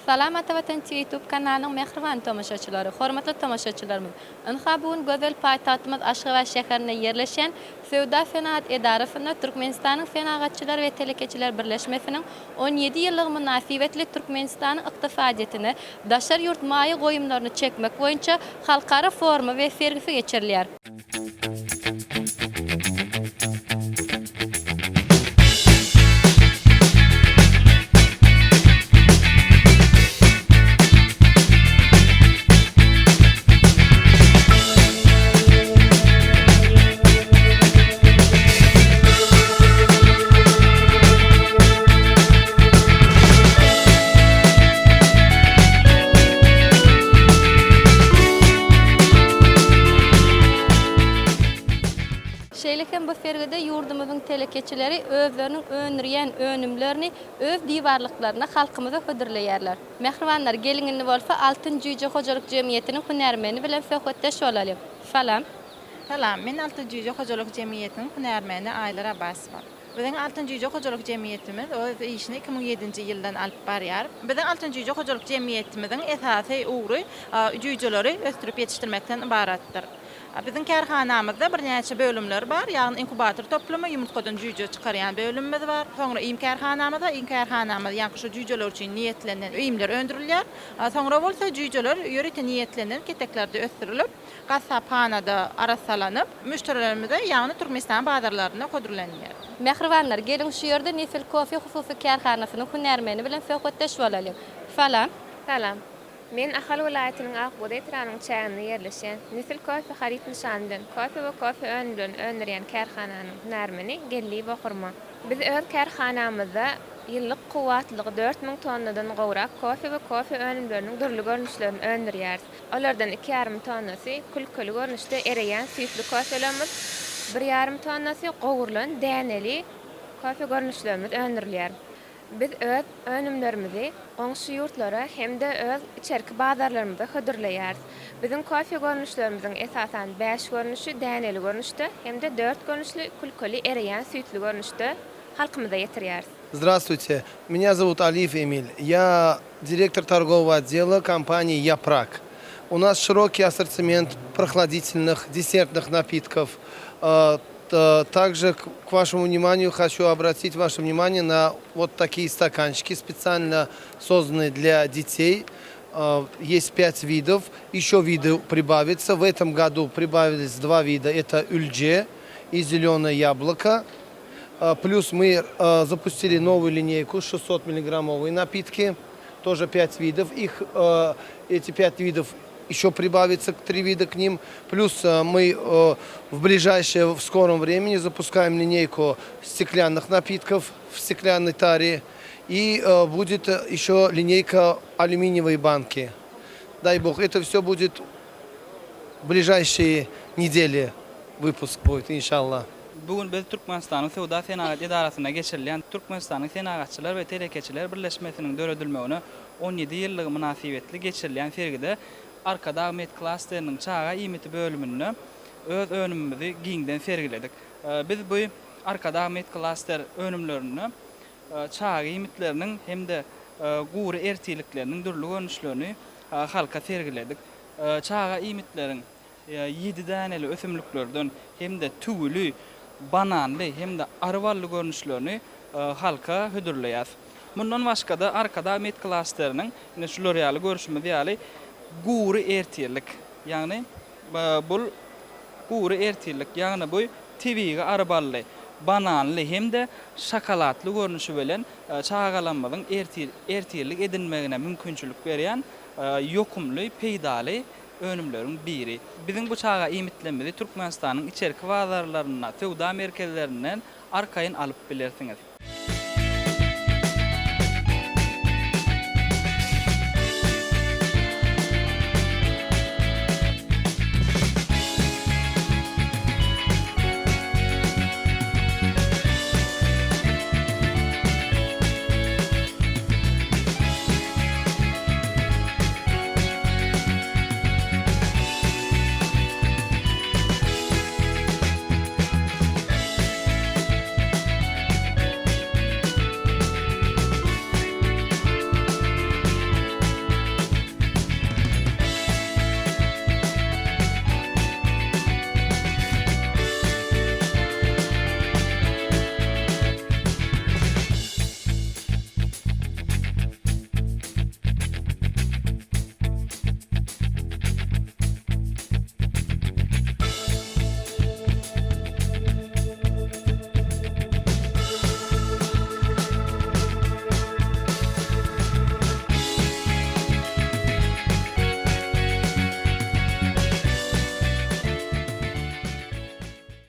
Salam Ata Watan TV YouTube kanalynyň mähriban tomaşaçylary, hormatly tomaşaçylarymyz! Ynha bu gün gözel paýtagtymyz Aşgabat şäherinde ýerleşýän Söwda-senagat edarasynda Türkmenistanyň Senagatçylar we telekeçiler birleşmesiniň 17 ýyllygy mynasybetli Türkmenistanyň ykdysadyýetine daşary ýurt maýa goýumlaryny çekmek boýunça halkara forumy we sergisi geçirilýär. Şeýle hem bu sergide ýurdumyzyň telekeçileri özleriniň öndürýän önümlerini öz diwarlyklarynda halkymyza hödürleýärler. Mähribanlar, geliň indi bolsa Altyn jüýje hojalyk jemgyýetiniň hünärmeni bilen söhbetdeş bolalyň. Salam. Salam, men Altyn jüýje hojalyk jemgyýetiniň hünärmeni Aýlar Abbasowa. Biziň Altyn jüýje hojalyk jemgyýetimiz öz işini 2007-nji ýyldan alyp barýar. Biziň Altyn jüýje hojalyk jemgyýetimiziň esasy ugry jüýjeleri ösdürip ýetişdirmekden ybaratdyr. Biziň kärhanamyzda birnäçe bölümler bar, ýagny inkubator toplumy, ýumurtgadan jüýje çykarýan bölümimiz bar. Soňra iým kärhanamyz bar. Iým kärhanamyz ýaňky şu jüýjeler üçin niýetlenen iýmler öndürilýär. Soňra bolsa jüýjeler ýörite niýetlenen keteklerde ösdürilip, gassaphanada arassalanyp, müşderilerimize, ýagny Türkmenistan bazarlarynda hödürlenilýär. Mähribanlar, geliň şu ýerde Nesil Kofe hususy kärhanasynyň hünärmeni bilen söhbetdeş bolalyň. Salam. Salam. Men Ahal welaýatynyň Akbugda etrabynyň çäginde ýerleşýän Nesil Kofe haryt nyşany bilen kofe we kofe önümlerini öndürýän kärhananyň hünärmeni Geldiýewa Hurma. Biz öz kärhanamyzda ýyllyk kuwwatlylygy 4000 tonnadan gowrak kofe we kofe önümleriniň dürli görnüşlerini öndürýäris. Olardan iki ýarym tonnasy külkeli görnüşde ereýän süýtli kofelerimiz, bir ýarym tonnasy gowrulan däneli kofe görnüşlerimiz öndürilýär. Biz öz önümlerimizi goňşy ýurtlara hem-de öz içerki bazarlarymyza hödürleýäris. Biziň kofe görnüşlerimiziň esasan bäş görnüşi däneli görnüşde hem-de dört görnüşli külkeli ereýän süýtli görnüşde halkymyza ýetirýäris. Здравствуйте, меня зовут Алиев Эмиль. Я директор торгового отдела компании Япрак. У нас широкий ассортимент прохладительных, десертных напитков. Э, также к вашему вниманию хочу обратить ваше внимание на вот такие стаканчики, специально созданные для детей. Э, есть пять видов, еще виды прибавятся. В этом году прибавились два вида. Это ульдже и зеленое яблоко. Э, плюс мы запустили новую линейку 600-миллиграммовые напитки, тоже пять видов. Их, эти пять видов еще прибавится три вида к ним. Плюс мы в ближайшее, в скором времени запускаем линейку стеклянных напитков в стеклянной таре. И будет еще линейка алюминиевой банки. Дай бог, это все будет в ближайшие недели выпуск будет, иншаллах. Bu gün biz Türkmenistanyň Söwda-senagat edarasynda geçirilýän Türkmenistanyň Senagatçylar we telekeçiler birleşmesiniň döredilmegine 17 ýyllygy mynasybetli geçirilýän sergide Arkadag Med klasteriniň çaga iýmiti bölüminde öz önümimizi giňden sergiledik. Biz bu Arkadag Med klaster önümlerinde çaga iýmitleriniň hem-de gury ertirlikleriniň dürli görnüşlerini halka sergiledik. Çaga iýmitleriň ýedi däneli ösümliklerden hem-de tüwüli, bananly hem-de ary bally görnüşlerini halka hödürleýäris. Mundan başga-da Arkadag Med klasteriniň ine şular ýaly görşümiz ýaly gury ertirlik, ýagny bul gury ertirlik, ýagny bu tebigy ary bally, bananly hem-de şokoladly görnüşi bilen çagalarymyzyň ertir ertirlik edinmegine mümkinçilik berýän ýokumly, peýdaly önümleriň biri. Biziň bu çaga iýmitlerimizi Türkmenistanyň içerki bazarlarynda, söwda merkezlerinden arkaýyn alyp bilersiňiz.